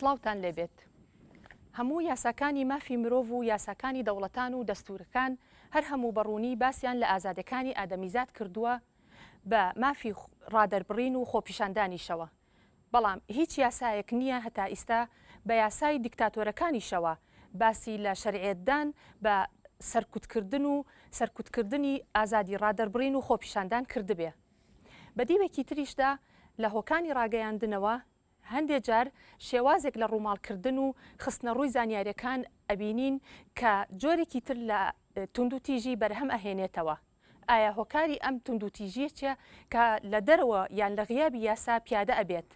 سڵاوتان لێبێت. هەموو یاساکانی مافی مرۆڤ و یاساکانی دەوڵەتان و دەستوورەکان هەر هەموو بە ڕوونی باسیان لە ئازادیەکانی ئادەمیزاد کردووە بە مافی ڕادەربڕین و خۆپیشاندانیشەوە بەڵام هیچ یاسایەک نییە هەتا ئیستا بە یاسای دیکتاتۆرەکانیشەوە باسی لە شەرعیەتدان بە سەرکوتکردن و سەرکوتکردنی ئازادی ڕادەربڕین و خۆپیشاندان کردبێ. بە دیوێکی تریشدا لە هۆکانی ڕاگەیاندنەوە هەندێ جار شێوازێک لە ڕووماڵکردن و خستنەڕووی زانیاریەکان ئەبینین کە جۆرێکی تر لە توندوتیژی بەرهەم ئەهێنێتەوە. ئایا هۆکاری ئەم توندوتیژیە چیە کە لە دەرەوە یان لە غیابی یاسا پیادە ئەبێت؟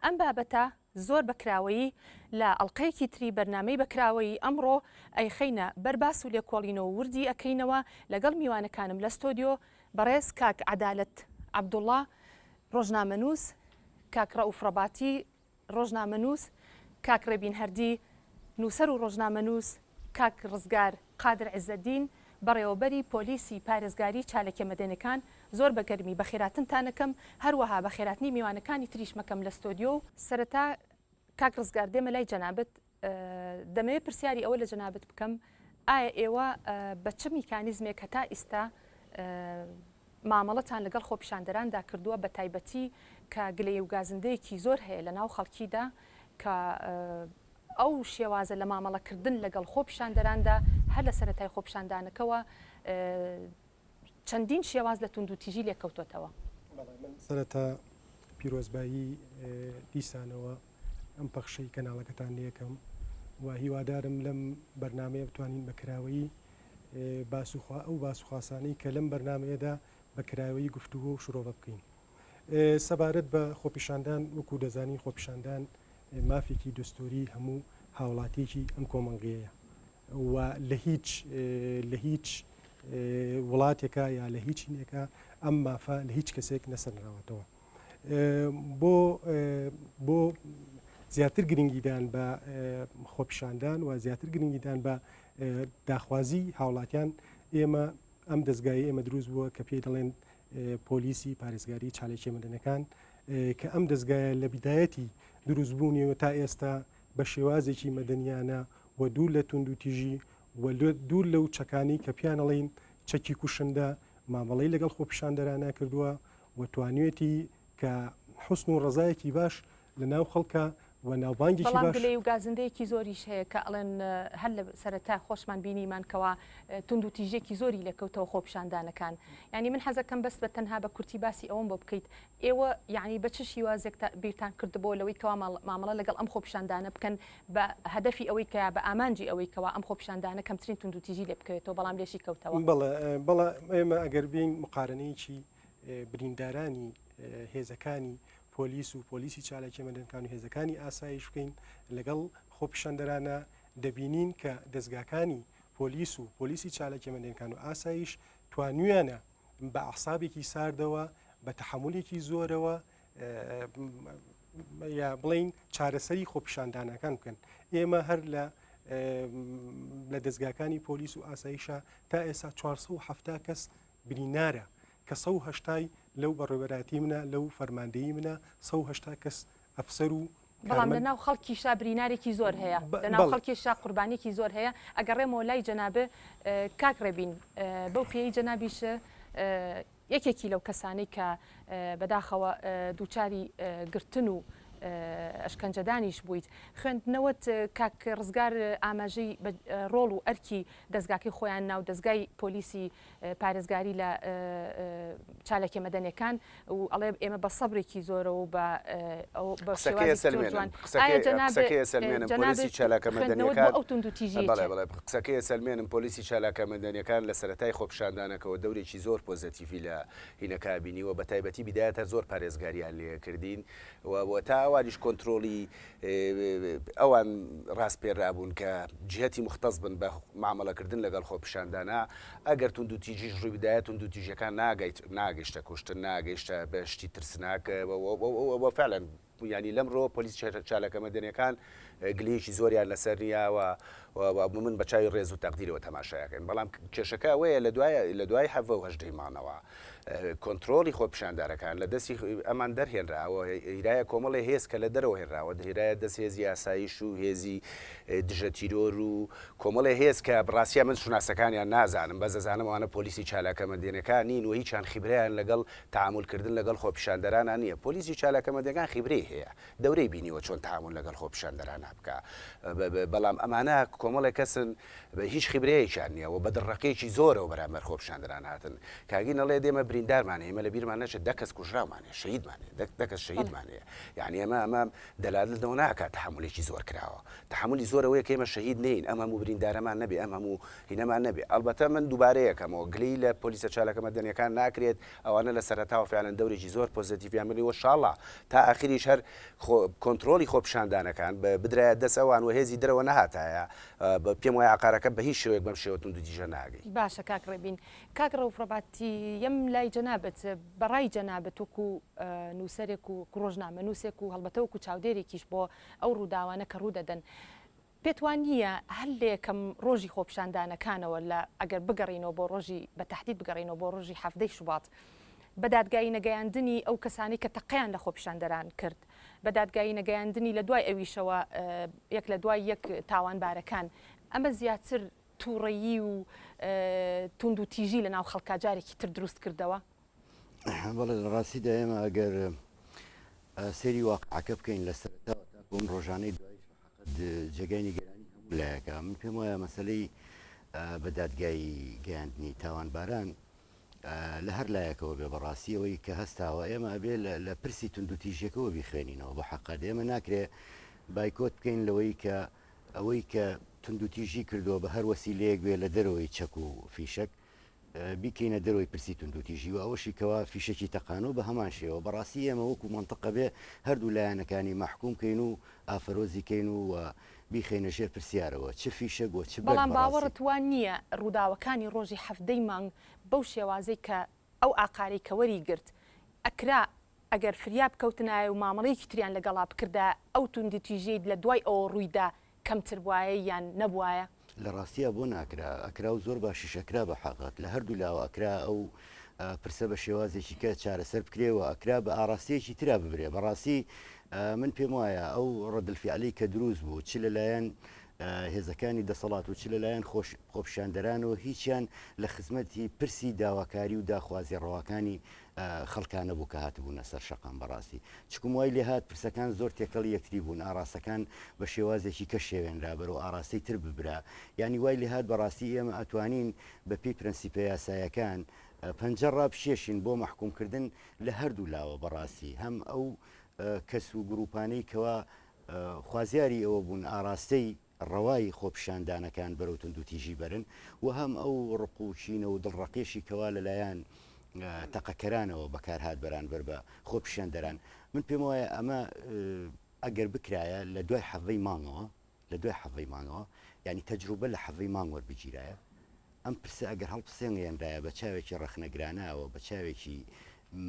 ئەم بابەتە زۆر بە کراوەیی لە ئەڵقەیەکی تری بەرنامەی بە کراوەیی ئەمڕۆ ئەیخەینە بەر باس و لێکۆڵینەوە وردی ئەکەینەوە لەگەڵ میوانەکانم لە ستۆدیۆ بەڕێز کاک عەدالەت عەبدوڵا ڕۆژنامەنووس، کاک ڕەئوف ڕەباتی ڕۆژنامەنووس، کاک ڕێبین هەردی نووسەر و ڕۆژنامەنووس، کاک ڕزگار قادر عزەدین بەڕێوەبەری پۆلیسی پارێزگاری چاالکیە مەدەنیەکان زۆر بە گەرمی بەخێراتنتان ئەکەم هەروەها بەخێراتنی میوانەکانی تریشمەکەم لە ستۆدیۆ و سەرەتا کاک ڕزگار دێمە لای جەنابت دەمەوێت پرسیاری ئەوە لە جەنابت بکەم ئایا ئێوە بە چ میکانیزمێک هەتا ئیستا مامەڵەتان لەگەڵ خۆپیشاندەراندا کردووە بە تایبەتی کە گلەیی و گازندەیەکی زۆر هەیە لە ناو خەڵکیدا کە ئەو شێوازە لە مامەڵەکردن لەگەڵ خۆپیشاندەراندا هەر لە سەرەتای خۆپیشاندانەکەوە چەندین شێواز لە توندوتیژی لێکەوتۆتەوە. بەڵێ من سەرەتا پیرۆزبایی دیسانەوە ئەم پەخشەی کەناڵەکەتان لێکەم و هیوادارم لەم بەرنامەیە بتوانین بە کراوەیی باس و ئەو باس و خواسانەی کە لەم بەرنامەیەدا بە کراوەیی گفتوگۆ و شرۆڤە بکەین. سەبارەت بە خۆپیشاندان وەکو دەزانین خۆپیشاندان مافێکی دەستوری هەموو هاوڵاتیەکی ئەم کۆمەڵگەیە و لە هیچ لە هیچ وڵاتێکە یا لە هیچ هینێکە ئەم مافە لە هیچ کەسێک نەسەنراوەتەوە. بۆ بۆ زیاتر گرنگیدان بە خۆپیشاندان و زیاتر گرنگیدان بە داخوازی هاوڵاتیان ئێمە ئەم دەستگای ئێمە دروست بووە کە پێی دەڵێن پۆلیسی پارێزگاری چاالێکی مەدەنەکان کە ئەم دەستگایە لە بیدایەتی دروستبوونیەوە تا ئێستا بە شێوازێکی مەدەنیانە و دوور لە توندوتیژی و دوور لەو چەکانی کە پیانەڵین چەکی کوشندە مامەڵەی لەگەڵ خۆپیشاندەرانە کردووە و توانیوێتی کە حوسن و ڕەزایەکی باش لە ناو خەڵکا و ناوبانگێکی بەڵام باش. گلەیی و گازندەیەکی زۆریش هەیە کە ئەڵێن هەر لە سەرەتا خۆشمان بینیمان کەوا توندوتیژیەکی زۆری لێکەوتەوە خۆپیشاندانەکان یانی من حەزەکەم بەس بە تەنها بە کورتی باسی ئەوەم بۆ بکەیت ئێوە یانی بە چ شیوازێک بیرتان کردبۆ لەوەی کەوا مامەڵە لەگەڵ ئەم خۆپیشاندانە بکەن بە هەدەفی ئەوەی کە بە ئامانجی ئەوەی کەوا ئەم خۆپیشاندانە کەمترین توندوتیژی لێ بکەوێتەوە بەڵام لێشی کەوتەوە؟ بەڵێ بەڵێ ئێمە ئەگەر بین مقارنەیەکی بریندارانی هێزەکانی پۆلیس و پۆلیسی چالاکیە مەدەنکان و هێزەکانی ئاسایش بکەین لەگەڵ خۆپیشاندەرانە دەبینین کە دەستگاکانی پۆلیس و پۆلیسی چالاکیە مەدەنکان و ئاسایش توانویانە بە ئەحسابێکی ساردەوە بە تەحملێکی زۆرەوە یا بڵین چارەسەری خۆپیشاندانەکان بکەن ئێمە هەر لە لە دەستگاکانی پۆلیس و ئاسایشە تا ئێستا 470 کەس برینارە کە 180 لەو بەڕێوەبەرایەتی منە لەو فەرماندەیی منە 180 کەس ئەفسەر و بەڵام لە ناو خەڵکیشا برینارێکی زۆر هەیە لە ناو خەڵکیشا قوربانیکی زۆر هەیە ئەگەڕێمەوە لای جەنابێ کاک ڕێبین بەو پێی جەنابیش یەکێکی لەو کەسانەی کە بەداخەوە دووچاری گرتن و ئەشکەنجەدانیش بوویت خوێندنەوەت کاک ڕزگار ئاماژەی بە ڕۆڵ و ئەرکی دەزگاکەی خۆیان ناو دەزگای پۆلیسی پارێزگاری لە چاالکیە مەدەنیەکان و ئەڵێ ئێمە بە سەبرێکی زۆرەوە و بە بە قسەکەی شێوازێکی زۆر سەلمێنم جوان قسەکەی ئایا جەناب قسەکەی سەلمێنم جەناب پۆلیسی چالاکە خوێندنەوەت بۆ مەدەنیەکان ئەو توندوتیژییە بەڵێ چیە؟ بەڵێ قسەکەی سەلمێنم پۆلیسی چالاکە مەدەنیەکان لە سەرەتای خۆپیشاندانەکەوە دەورێکی زۆر پۆزەتیڤی لە هینەکە بینیوە بە تایبەتی بیدایەت هەر زۆر پارێزگاریان لێ کردین و و تا ئەوانیش کۆنترۆڵی ئەوان ڕاسپێررابوون کە جیهەتی موختەس بن بە مامەڵەکردن لەگەڵ خۆپیشاندانا، ئەگەر توندوتیژیش ڕوویبدایە توندوتیژیەکان ناگەیشتە کوشتن، ناگەیشتە بە شتی ترسناک و فعلا. یانی لەمڕۆ پۆلیس چالاکە مەدەنیەکان گلەیەکی زۆریان لەسەر نییە و و من بە چاوی ڕێز و تەقدیرەوە تەماشایەکەین بەڵام کێشەکە ئەوەیە لە دوای لە دوای حەڤە و هەژدەی مانەوە کۆنترۆڵی خۆپیشاندارەکان لە دەستی ئەمان دەرهێنراوە هیرایە کۆمەڵێ هێز کە لە دەرەوە هێنراوە هێرایە دەست هێزی ئاسایش و هێزی دژە تیرۆر و کۆمەڵێ هێز کە بڕاستیا من شوناسەکانیان نازانم بەس دەزانم ئەوانە پۆلیسی چالاکە مەدەنیەکان نین و هیچیان خیبرەیان لەگەڵ تەعامول کردن لەگەڵ خۆپیشاندەرانا نیە پۆلیسی چالاکە مەدەنیەکان خیبرەی هەیە دەورەی بینیوە چۆن تەعامول لەگەڵ خۆپیشاندەرانا بکا بەڵام ئەمانە کۆمەڵێ کەسن هیچ خیبرەیەکیان نیە و بە دڕڕەقیەکی زۆرەوە بەرامبەر خۆپیشاندەران هاتن کاگین ئەڵێ دێمە بریندارمان هەیە ئێمە لە بیرمان نەچێت دە کەس کوژراومان هەیە شەهیدمان هەیە دە کەس شەهیدمان هەیە یعنی ئەمە ئەمە دەلالەت لەوە ناکات تەحەمولێکی زۆر کراوە. تەحەمولی زۆر ئەوەیە کە ئێمە شەهید نەیین، ئەم هەموو بریندارەمان نەبێ، ئەم هەموو هینەمان نەبێ. ئەڵبەتە من دووبارەیەکەمەوە، گلەیی لە پۆلیسە چالاکە مەدەنییەکان ناکرێت، ئەوانە لە سەرەتاوە فیعلەن دەورێکی زۆر پۆزەتیڤیان بینی و شاڵڵا تا ئاخریش هەر خۆ کۆنترۆڵی خۆپیشاندانەکان بدرایە دەست ئەوان و هێزی دەرەوە نەهاتایە، پێم وایە ئاقارەکە بە هیچ شێوەیەک بەم شێوە توندوتیژە ناگەی. باشە کاک ڕێبین. کاک ڕەوف ڕەباتی یەم لای جەنابت، بە ڕای جەنابت وەکوو نووسەرێک و وەکوو ڕۆژنامەنووسێک و هەڵبەتە وەکوو چاودێرێکیش بۆ ئەو ڕووداوانە کە ڕوو دەدەن، پێت وا نییە هەر لە یەکەم ڕۆژی خۆپیشاندانەکانەوە لە ئەگەر بگەڕێینەوە بۆ ڕۆژی بە تەحدید بگەڕێینەوە بۆ ڕۆژی حەڤدەی شوبات بە دادگایی نەگەیاندنی ئەو کەسانەی کە تەقەیان لە خۆپیشاندەران کرد بە دادگایی نەگەیاندنی لە دوای ئەویشەوە یەک لە دوای یەک تاوانبارەکان ئەمە زیاتر تووڕەیی و توندوتیژی لە ناو خەڵکا جارێکی تر دروست کردەوە؟ بەڵێ لە ڕاستیدا ئێمە ئەگەر سەیری واقعەکە بکەین لە سەرەتاوە تاکو ئەم ڕۆژانەی دواییش بە حەقت جێگای نیگەرانی هەموو لایەکە من پێم وایە مەسەلەی بە دادگایی گەیاندنی تاوانباران لە هەر لایەکەوە بێ بەڕاستی ئەوەی کە هەستاوە ئێمە ئەبێ لە پرسی توندوتیژیەکەوە بیخوێنینەوە بە حەقەت ئێمە ناکرێ بایکۆت بکەین لەوەی کە ئەوەی کە توندوتیژی کردووە بە هەر وەسیلەیەک بێ لە دەرەوەی چەک و فیشەک بیکەینە دەرەوەی پرسی توندوتیژی و ئەوەشی کەوا فیشەکی تەقانەوە بە هەمان شێوە بەڕاستی ئێمە وەکو مەنتق ئەبێ هەردوو لایەنەکانی مەحکوم کەین و ئافەرۆزی کەین و و بیخەینە ژێر پرسیارەوە چ فیشەک و چ بەرد بەڵام بەڕاستی. باوەڕت وا نییە ڕووداوەکانی ڕۆژی حەڤدەی مانگ بەو شێوازەی کە ئەو ئاقارەی کە وەری گرت ئەکرا ئەگەر فریا بکەوتنایە و مامەڵەیەکی تریان لەگەڵا بکردایە ئەو توندوتیژیەی لە دوای ئەوە ڕووی دا کەمتر بوایە یان نەبوایە؟ لە ڕاستیا بۆ ناکرا؟ ئەکرا و زۆر باشیش ئەکرا بە حەقت. لە هەردوو لاوە ئەکرا ئەو پرسە بە شێوازێکی کە چارەسەر بکرێ و ئەکرا بە ئاڕاستەیەکی ترا ببرێ. بەڕاستی من پێم وایە ئەو ڕەدلفیعلەی کە دروست بوو چ لە لایەن هێزەکانی دەسەڵات و چ لە لایەن خۆپیشاندەرانەوە هیچیان لە خزمەتی پرسی داواکاری و داخوازی ڕەواکانی خەڵکانە بوو کە هاتبوونە سەر شەقام بەڕاستی چکم وای لێهات پرسەکان زۆر تێکەڵی یەکتری بوون ئاڕاستەکان بە شێوازێکی کە شێوێنرا بەرەو ئاڕاستەی تر ببرا یانی وای لێهات بەڕاستی ئێمە ئەتوانین بە پێی پرەنسیپە یاسایەکان پەنجە ڕابکێشین بۆ مەحکوم کردن لە هەردوو لاوە بەڕاستی هەم ئەو کەس و گروپانەی کەوا خوازیاری ئەوە بوون ئاڕاستەی ڕەوای خۆپیشاندانەکان بەرەو توندوتیژی بەرن و هەم ئەو ڕق و کینە و دڵڕەقیەشی کەوا لەلایەن تەقەکەرانەوە بەکارهات بەرانبەر بە خۆپیشاندەران. من پێم وایە ئەمە ئەگەر بکرایە لە دوای حەڤەی مانگەوە لە دوای حەڤەی مانگەوە یانی تەجروبە لە حەڤەی مانگ وەربگیرایە ئەم پرسە ئەگەر هەڵپسێنگێنرایە بە چاوێکی ڕەخنەگرانەوە، بە چاوێکی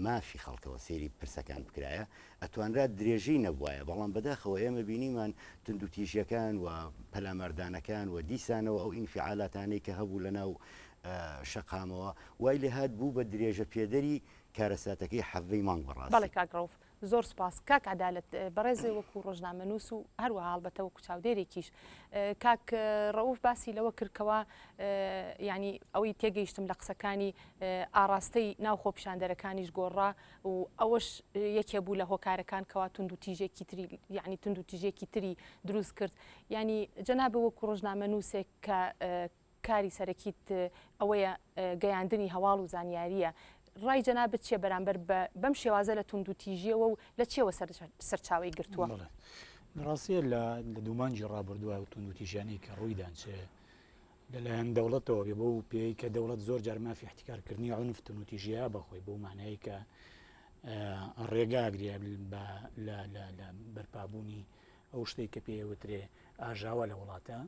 مافی خەڵکەوە سەیری پرسەکان بکرایە، ئەتوانرا درێژەی نەبوایە، بەڵام بەداخەوە ئێمە بینیمان توندوتیژیەکان و پەلاماردانەکان و دیسانەوە ئەو ئینفیعالاتانەی کە هەبوو لەناو شەقامەوە وای لێهات بوو بە درێژە پێدەری کارەساتەکەی حەڤەی مانگ بەڕاستی. بەڵێ کاک ڕەوف زۆر سوپاس کاک عەدالەت بەڕێز وەکو ڕۆژنامەنووس و هەروەها هەڵبەتە وەکو چاودێرێکیش کاک ڕەوف باسی لەوە کرد کەوا یعنی ئەوەی تێگەیشتم لە قسەکانی ئاڕاستەی ناو خۆپیشاندەرەکانیش گۆڕا و ئەوەش یەکێ بوو لە هۆکارەکان کەوا توندوتیژێکی تری یعنی توندوتیژێکی تری دروست کرد یعنی جەنابە وەکو ڕۆژنامەنووسێک کە کاری سەرەکیت ئەوەیە گەیاندنی هەواڵ و زانیارییە، ڕای جەنابت چیە بەرامبەر بە بەم شێوازە لە توندوتیژیەوە و لە چیەوە سەرچاوەی گرتووە؟ بەڵێ لە ڕاستیە لە لە دوومانگی ڕابردووە ئەو توندوتیژیانەی کە ڕوویدان چ لەلایەن دەوڵەتەوە بێ بەو پێی کە دەوڵەت زۆر جار مافی احتکارکردنی عنف توندوتیژیە بەخۆی بەو مانایەی کە ڕێگا ئەگرێ بە لە لە لە بەرپابوونی ئەو شتەی کە پێی ئەوترێ ئاژاوە لە وڵاتە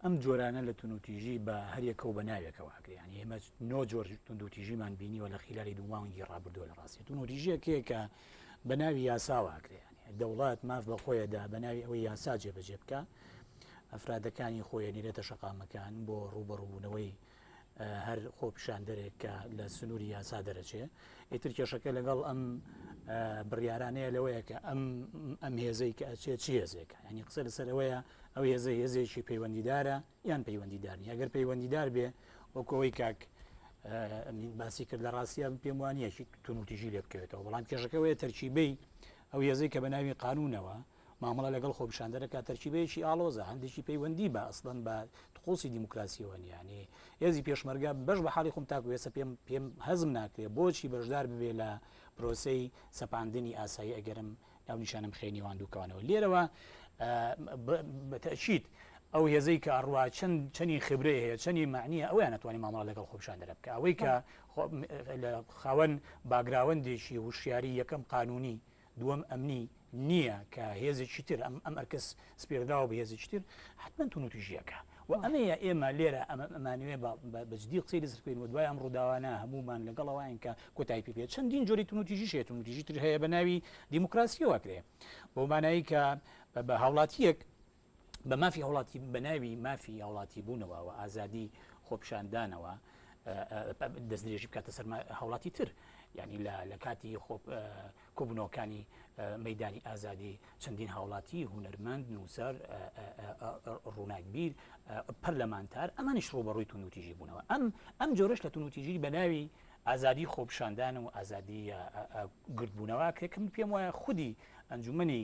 ئەم جۆرانە لە توندوتیژی بە هەریەکە و بە ناوێکەوە ئەکرێ یعنی ئێمە نۆ جۆر توندوتیژیمان بینیوە لە خیلالی دوو مانگی ڕابردووە لە ڕاستی توندوتیژیەکەیە کە بە ناوی یاساوە ئەکرێ یعنی. دەوڵەت ماف بە خۆیەدا بە ناوی ئەوەی یاسا جێبەجێ بکە ئەفرادەکانی خۆی ئەنێرێتە شەقامەکان بۆ ڕووبەڕووبوونەوەی هەر خۆپیشاندەرێک کە لە سنووری یاسا دەرەچێ ئیتر کێشەکە لەگەڵ ئەم بڕیارانەیە لەوەیە کە ئەم ئەم هێزەی کە ئەچێت چی هێزێکە ینی قسە لەسەر ئەوەیە ئەو هێزە هێزێکی پەیوەندیدارە یان پەیوەندیدار نیە ئەگەر پەیوەندیدار بێ وەکو ئەوەی کاک باسی کرد لە ڕاستە پێم وانە تونوتیژی لێ بکەوێتەوە بەڵام کێشەکەوەیە تەرکیبەی ئەو هێزەی کە بە ناوی قانونەوە مامەڵە لەگەڵ خۆپیشاندەرەکە تەرکیبەیەکی ئاڵۆزە، هەندێکی پەیوەندی بە ئەسڵەن بە تقوسی دیموکراسیەوە نیە، یانی هێزی پێشمەرگە بەش بە حاڵی خۆم تاکو ئێستا پێم پێم هەزم ناکرێ بۆچی بەشدار ببێ لە پرۆسەی سەپاندنی ئاسایی ئەگەرم ناونیشانم خێ نێوان دووکەوانەوە لێرەوە بە تەئکید ئەو هێزەی کە ئەڕوا چەند چەنی خبرەی هەیە چەنی معنیە ئەویان نەتوانانی مامەڵە لەگەڵ خۆپیشاندەرە بکە ئەوەی کە خاوەن باگراوەندێکی هوشیاری یەکەم قانونی دووەم ئەمنی نییە کە هێزێکی تر ئەم ئەم ئەرکە سپێردراوە بە هێزێکی تر حتمما توندوتیژیەکە و ئەمەیە ئێمە لێرە ئەمە ئەمانەوێ بە جدی قسەی لەسەر بکەین و دوای ئەم ڕووداوانە هەموومان لەگەڵ ئەوەین کە کۆتایی پێ بێت چەندین جۆری توندوتیژیش هەیە توندوتیژی تر هەیە بە ناوی دیموکراسیەوە کرێ بەو مانایی کە بە هاوڵاتیەک بە مافی هاوڵاتی بە ناوی مافی هاوڵاتی بوونەوە و ئازادی خۆپیشاندانەوە دەستدرێژی بکاتە سەر هاوڵاتی تر یعنی لە کاتی خۆ کۆبوونەوەکانی مەدانی ئازادی چەندین هاوڵاتی هونەرمەند نووسەر ڕووناکبیر پەرلەمانتار ئەمانیش ڕوبەڕووی توندوتیژی بوونەوە ئەم ئەم جۆرەش لە توندوتیژی بە ناوی ئازادی خۆپیشاندان و ئازادی گردبوونەوە کرێ کە من پێم وایە خودی ئەنجومەنی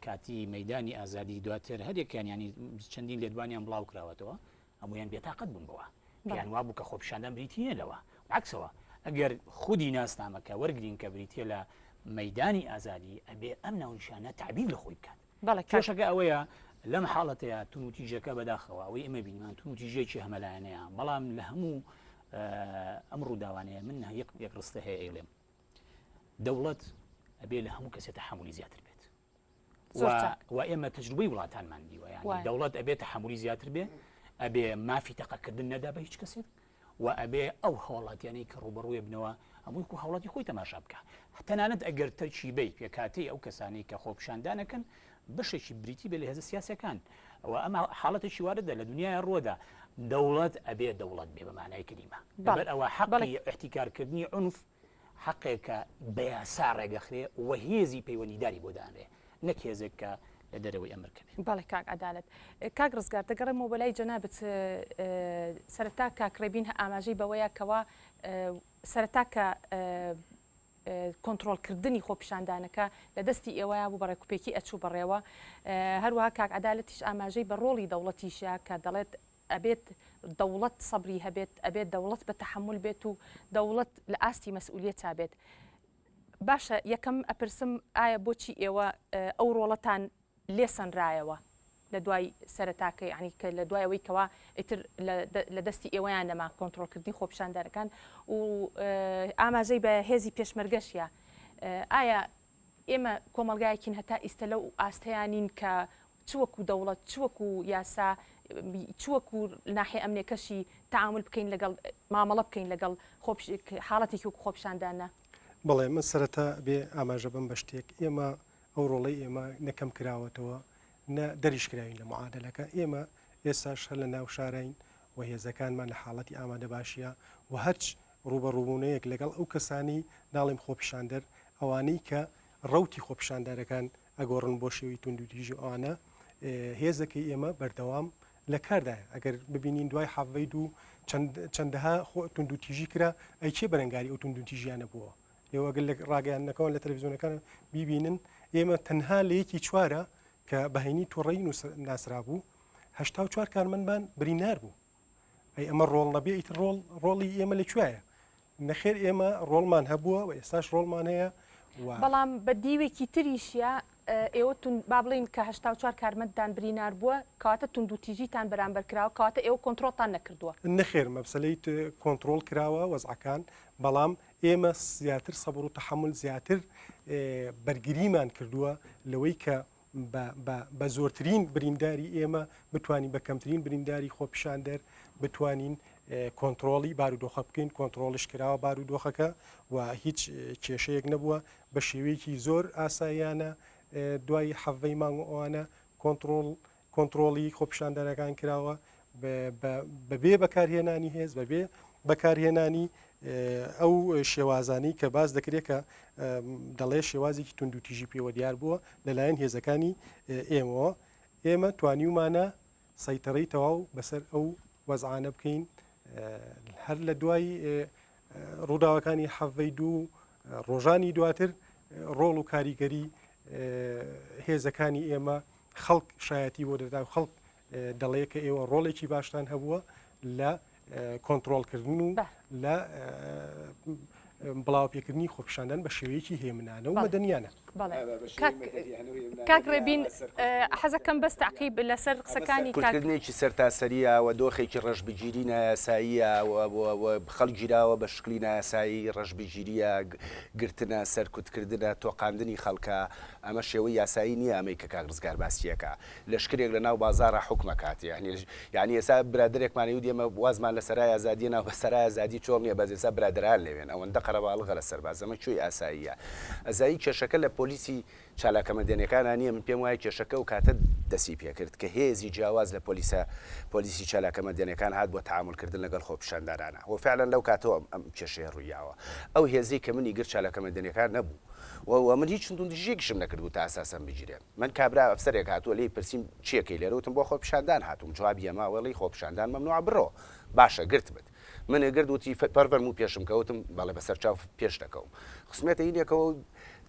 کاتی مەیدانی ئازادی دواتر هەریەکیان ینی چەندین لێدوانیان بڵاو کراوەتەوە هەمویان بێتاقەت بوون بەوە پێیان وابوو کە خۆپیشاندان بریتی نیە لەوە عکسەوە ئەگەر خودی ناسنامەکە وەرگین کە بریتە لە مەدانی ئازادی ئەبێ ئەم ناونیشانە تعبیر لە خۆی بکات کێشەکە ئەوەیە لەم حاڵەتەیە تونوتیژەکە بەداخەوە ئەوەی ئێمە بینیمان تونوتیژێکی هەمەلایەنەیە بەڵام لە هەموو ئەم ڕووداوانەیە من یەک یەک ڕستە هەیە ئەیڵێم دەوڵەت ئەبێ لە هەموو کەسێ تەحەمولی زیاتر بێت و ئێمە تەجروبەی وڵاتانمان دیوە یان دەوڵەت ئەبێ تەحەمولی زیاتر بێ ئەبێ مافی تەقەکردن نەدا بە هیچ کەسێک و ئەبێ ئەو هاوڵاتیانەی کە ڕوبەڕووێ بنەوە هەمووی کو هاوڵاتی خۆی تەماشا بکە تەنانەت ئەگەر تەرکیبەی پێکاتەی ئەو کەسانی کە خۆپیشاندانەکەن بەشێکی بریتی بێ لە هێزە سیاسەکان و ئەمە حاڵەتێکی واردە لە دنیای ڕووەدا دەوڵەت ئەبێ دەوڵەت بێ بە مانای کەلیمە لەبەر ئەوە حەقی ئیحتیکارکردنی عونف حەقێکە بە یاسا ڕێگەخرێ و هێزی پەیوەندیداری بۆ دانرێ نەک هێزێک کە لە دەرەوەی ئەمرکە بێ. بەڵێ کاک عەدالەت. کاک ڕزگار دەگەڕێمەوە بۆ لای جەنابت سەرەتا کاک ڕێبین ئاماژەی بەوەیە کەوا سەرەتا کە کۆنترۆڵکردنی خۆپیشاندانەکە لە دەستی ئێوەیا بوو بە ڕێکوپێکی ئەچوو بەڕێوە هەروەها کاک عەدالەتیش ئاماژەی بە ڕۆڵی دەوڵەتیشە کە دەڵێت ئەبێت دەوڵەت سەبری هەبێت ئەبێت دەوڵەت بە تەحەمول بێت و دەوڵەت لە ئاستی مەسئولیەتا بێت باشە یەکەم ئەپرسم ئایا بۆچی ئێوە ئەو ڕۆڵەتان لێسەنرایەوە لە دوای سەرەتاکە یانی کە لە دوای ئەوەی کەوا ئیتر لە دەستی ئێوەیان نەما کۆنترۆڵکردنی خۆپیشاندەرەکان و ئاماژەی بە هێزی پێشمەرگەشە ئایا ئێمە کۆمەڵگایەکین هەتا ئیستە لەو ئاستەیانین کە چ وەکو دەوڵەت چ وەکو یاسا چ وەکو ناحیە ئەمنیەکەشی تەعامول بکەین لەگەڵ مامەڵە بکەین لەگەڵ حاڵەتێکی وەکو خۆپیشاندانە؟ بەڵێ من سەرەتا بێ ئاماژە بم بە شتێک ئێمە ئەو ڕۆڵەی ئێمە نە کەم کراوەتەوە نە دەریش کراوین لە معادەلەکە ئێمە ئێستاش هەر لە ناو شاراین و هێزەکانمان لە حاڵەتی ئامادەباشیە و هەرچ ڕووبەڕووبوونەیەک لەگەڵ ئەو کەسانەی ناڵێم خۆپیشاندەر ئەوانەی کە ڕەوتی خۆپیشاندەرەکان ئەگۆڕن بۆ شێوەی توندوتیژی و ئەوانە هێزەکەی ئێمە بەردەوام لە کاردایە ئەگەر ببینین دوای حەڤەی دوو چەندەها توندوتیژی کرا ئەی کێ بەرەنگاری ئەو توندوتیژیانە بووە ئێوە ئەگەر لە ڕاگەیاندنەکەوە لە تەلەڤیزیۆنەکان بیبینن ئێمە تەنها لە یەکی چوارە کە بە هەینی توڕەیی ناسرابوو 84 کارمەندمان برینار بوو ئەی ئەمە ڕۆڵ نەبێ ئیتر ڕۆڵ ڕۆڵی ئێمە لە کوێیە نەخێر ئێمە ڕۆڵمان هەبووە و ئێستاش ڕۆڵمان هەیە و بەڵام بە دیوێکی تریشیا ئێوە توند با بڵێین کە 84 کارمەندتان برینار بووە کەواتە توندوتیژیتان بەرامبەر کراوە کەواتە ئێوە کۆنترۆڵتان نەکردووە. نەخێر مەسەلەی کۆنترۆڵ کراوە وەزعەکان بەڵام ئێمە زیاتر سەبر و تەحەمول زیاتر بەرگریمان کردووە لەوەی کە بە زۆرترین برینداری ئێمە بتوانین بە کەمترین برینداری خۆپیشاندەر بتوانین کۆنترۆڵی بارودۆخە بکەین کۆنترۆڵش کراوە بارودۆخەکە و هیچ کێشەیەک نەبووە بە شێوەیەکی زۆر ئاساییانە. دوای حەڤەی مانگ و ئەوانە کۆنتڕۆڵ کۆنتڕۆڵی خۆپیشاندەرەکان کراوە بەبێ بەکارهێنانی هێز بەبێ بەکارهێنانی ئەو شێوازانی کە باس دەکرێت کە دەڵێ شێوازێکی توندوتیژی پێوە دیار بووە لەلایەن هێزەکانی ئێمەوە ئێمە توانیومانە سەیتەرەی تەواو بەسەر ئەو وەزعانە بکەین هەر لە دوای ڕووداوەکانی حەڤەی دوو ڕۆژانی دواتر ڕۆڵ و کاریگەری هێزەکانی ئێمە خەڵک شایەتی بۆ دەدا و خەڵک دەڵێ کە ئێوە ڕۆڵێکی باشتان هەبووە لە کۆنتترۆلکردن و لە بڵاوپێکردنی خۆپیشاندان بە شێوەیەکی هێمنانە و مەدەنیانە. کاک ڕێبین حەزەکەم بەس تەعقیب لەسەر قسەکانی کاک. کورتکردنێکی سەرتاسەرییە و دۆخێکی ڕەشبگیری نایاساییە و خەڵک گیراوە بە شکلی نایاسایی ڕەشبگیرییە، گرتنە، سەرکوتکردنە، تۆقاندنی خەڵکە، ئەمە شێوەی یاسایی نییە ئەمەی کە کاک ڕزگار باسی ئەکا. لەشکرێک لە ناو بازاڕا حوکم ئەکات یانی یانی ئێستا برادەرێکمان ئەیوت ئێمە وازمان لە سەرای ئازادیە ناو بە سەرای ئازادی چۆڵ نییە بەس ئێستا برادەران لەوێن ئەوەندە قەرەباڵغە لە سەرباز ئەمە کوێی ئاساییە ئەزایی کێشەکە لە پۆلیسی چالاکە مەدەنیەکانا نییە من پێم وایە کێشەکە ئەو کاتە دەسی پێکرد کە هێزی جیاواز لە پۆلیسە پۆلیسی چالاکە مەدەنیەکان هات بۆ تەعامول کردن لەگەڵ خۆپیشاندارانا و فعلا لەو کاتەوە ئەم کێشەیە ڕوویاوە ئەو هێزەی کە منی گرت چالاکە مەدەنیەکان نەبوو و من هیچ توندوتیژیەکیشم نەکردبوو تا ئەساسەن بگیرێم. من کابرا ئەفسەرێک هاتووە لێی پرسیم چیەکەی لێرە وتم بۆ خۆپیشاندان هاتووم جوابی ئەمە وەڵی خۆپیشاندان مەمنوعە بڕۆ باشە گرتمت منێ گرت وتی پەرفەرموو پێشم کە وتم بەڵێ بەسەر چاو پێش دەکەوم خسمێتە هینێکەوە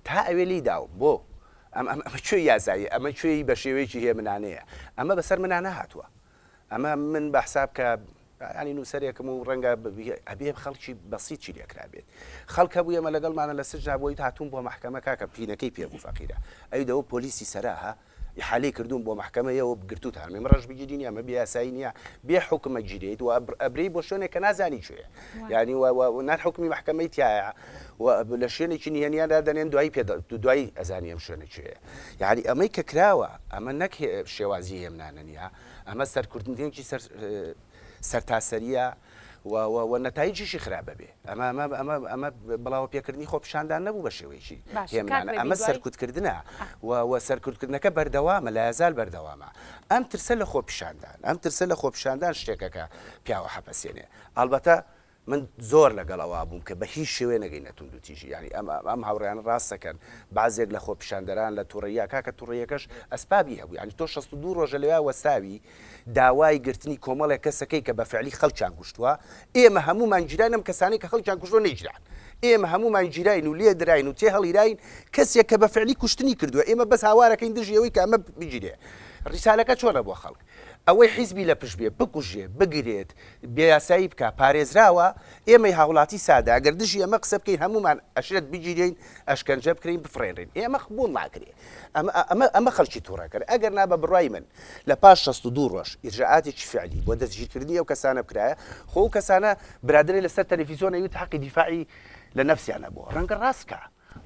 تا ئەوێ لێی داوم بۆ ئەم ئەم ئەمە کوێی یاسایی ئەمە کوێی بە شێوەیەکی هێمنانەیە ئەمە بەسەر منا نەهاتووە ئەمە من بە حساب کە یانی نووسەرێکم و ڕەنگە ئەبێ خەڵکی بەسیت چی لێکرابێت خەڵک هەبوو ئێمە لەگەڵمانە لە سجنا بۆی هاتوون بۆ مەحکەمە کاکە پینەکەی پێ بوو فەقیرە ئەی دەوە پۆلیسی سەرا ها ئیحالەی کردوون بۆ مەحکەمە ئێوە گرتووتان ئێمە ڕەشبگیری نییە ئەمە بێ یاسایی نییە بێ حوکمە گیرێیت و ئەبرێی بۆ شوێنێک کە نازانی کوێیە یانی و نان حوکمی مەحکەمەی تایە و لە شوێنێکی نهێنیاندا دەنێن دوایی پێ دوایی ئەزانی ئەم شوێنە کوێیە یعنی ئەمەی کە کراوە ئەمە نەک شێوازی هێمنانە نییە ئەمە سەرکوتنێکی سەر سەرتاسەرییە و و و نەتایجیشی خراپ ئەبێ. ئەمە ئەمە ئەمە ئەمە بڵاوە پێکردنی خۆپیشاندان نەبوو بە شێوەیەکی باش کاک هێمنانە. ڕێبین ئەمە دوای سەرکوتکردنە و و سەرکوتکردنەکە بەردەوامە، لایەزال بەردەوامە. ئەم ترسە لە خۆپیشاندان، ئەم ترسە لە خۆپیشاندان شتێکە کە پیاوە حەپەسێنێ. ئەڵبەتە من زۆر لەگەڵ ئەوە بووم کە بە هیچ شێوەیە نەگەینە توندوتیژی یانی ئەم ئەم هاوڕێیانە ڕاست دەکەن بەعزێک لە خۆپیشاندەران لە توڕەییا کاکە توڕەیەکەش ئەسپابی هەبوو یانی تۆ 62 ڕۆژە لەوێ وەستاوی داوای گرتنی کۆمەڵێک کەسەکەی کە بە فعلی خەڵکیان کوشتووە ئێمە هەموومان گیراین ئەم کەسانەی کە خەڵکیان کوشتووە نەیگیران ئێمە هەموومان گیراین و لێ دراین و تێ هەڵیراین کەسێک کە بە فعلی کوشتنی کردووە ئێمە بەس هاوارەکەین دژی ئەوەی کە ئەمە بگیرێ ڕیسالەکە چۆنە بۆ خەڵک ئەوەی حیزبی لە پشت بێ بکوژێ، بگرێت، بێ یاسایی بکا، پارێزراوە، ئێمەی هاوڵاتی سادە ئەگەر دژی ئەمە قسە بکەین هەموومان ئەشرێت بگیرێین، ئەشکەنجە بکرێین، بفڕێنرێین. ئێ ئەمە قبوڵ ناکرێ. ئەمە ئەمە ئەمە خەڵکی توڕە کرد. ئەگەر نا بە بڕوای من لە پاش 62 ڕۆژ ئیجرائاتێکی فعلی بۆ دەستگیرکردنی ئەو کەسانە بکرایە، خۆ ئەو کەسانە برادەرێ لەسەر تەلەفیزیۆن ئەیوت حەقی دیفاعی لە نەفسیان هەبووە. ڕەنگە ڕاست کا.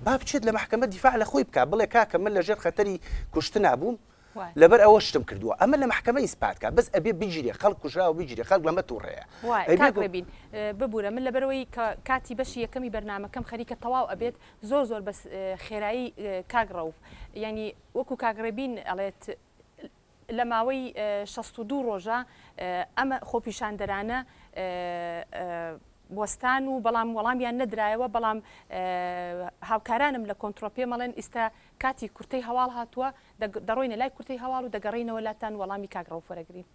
با بچێت لە مەحکەمە دیفاع لە خۆی بکا، بڵێ کاکە من لە ژێر خەتەری کوشتنا بووم، لەبەر ئەوە شتم کردووە ئەمە لە مەحکەمە ئیسپات کا بەس ئەبێ بگیرێ خەڵک کوژراوە بگیرێ خەڵک لەمە توڕەیە وایە ئەبێ کاک ڕێبین ببورە من لەبەرئەوەی کە کاتی بەشی یەکەمی بەرنامەکەم خەریکە تەواو ئەبێت زۆر زۆر بەس خێرایی کاک ڕەوف یانی وەکو کاک ڕێبین ئەڵێت لە ماوەی 62 ڕۆژە ئەمە خۆپیشاندەرانە وەستان و بەڵام وەڵامیان نەدرایەوە بەڵام هاوکارانم لە کۆنترۆ پێمەڵێن ئیستا کاتی کورتەی هەواڵ هاتووە دەڕۆینە لای کورتەی هەواڵ و دەگەڕێینەوە لاتان وەڵامی کاک ڕەوف وەرەگرین.